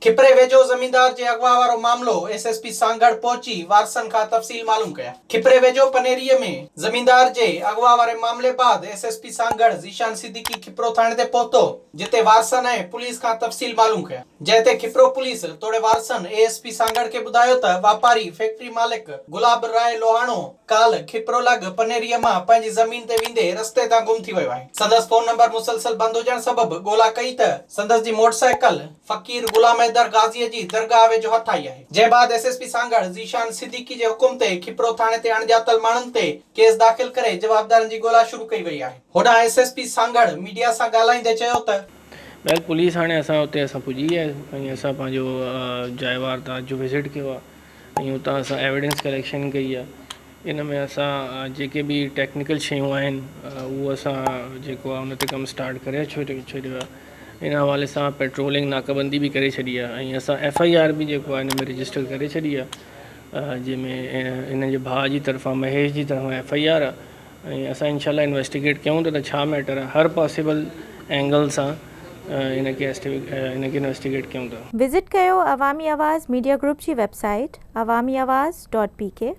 کپري ويجهو زميندار جي اغوا وارو معاملو، ايس ايس پي سانگهڙ پهچي وارثن کان تفصيل معلوم ڪيا. کپري ويجهو پنيريء ۾ زميندار جي اغوا واري معاملي بعد S S P Sanghar Zeeshan Siddiqui Khipro ٿاڻي تي پهتو، جتي وارثن ۽ پوليس کان تفصيل معلوم ڪيا. جنهن تي کپرو پوليس توڙي وارثن اي ايس پي سانگهڙ کي ٻڌايو ته واپاري فيڪٽري مالڪ گلاب راء لوهاڻو ڪالهه کپرو لڳ پنيريء مان پنهنجي زمين تي ويندي رستي تان گم ٿي ويو آهي. سندس فون نمبر مسلسل بند هجڻ سبب ڳولا ڪئي ته سندس جي موٽر سائيڪل فقير غلام حيدر غازيء جي درگاهه ويجهو هٿ آئي آهي. جنهن بعد S S P Sanghar Zeeshan Siddiqui جي حڪم تي کپرو ٿاڻي تي اڻڄاتل ماڻهن تي ڪيس داخل ڪري جوابدارن جي ڳولا شروع ڪئي وئي آهي. هوڏانهن S S P Sanghar media سان ڳالهائيندي چيو ته. بهرحال پوليس هاڻي اسان اتي اسان پڄي ويا آهيون ۽ اسان پنهنجو جاء واردات جو وزٽ ڪيو آهي. ۽ اتان اسان ايويڊنس ڪليڪشن ڪئي آهي ان ۾ اسان جيڪي به ٽيڪنيڪل شيون آهن اهو اسان جيڪو آهي ان تي ڪم اسٽارٽ ڪري ڇڏيو آهي ان حوالي سان پيٽرولنگ ناڪابندي به ڪري ڇڏي آهي ۽ اسان ايف I R به جيڪو آهي ان ۾ رجسٽر ڪري ڇڏي آهي جنهن ۾ ان جي ڀاء جي طرفان مهيش جي طرفان ايف I R آهي ۽ اسان انشاء الله انويسٽيگيٽ ڪيون ٿا ته ڇا ميٽر آهي هر پاسيبل اينگل سان ان کي ان کي انويسٽيگيٽ ڪيون ٿا. وزٽ ڪيو عوامي آواز ميڊيا گروپ جي web site Awami Awaz dot P K.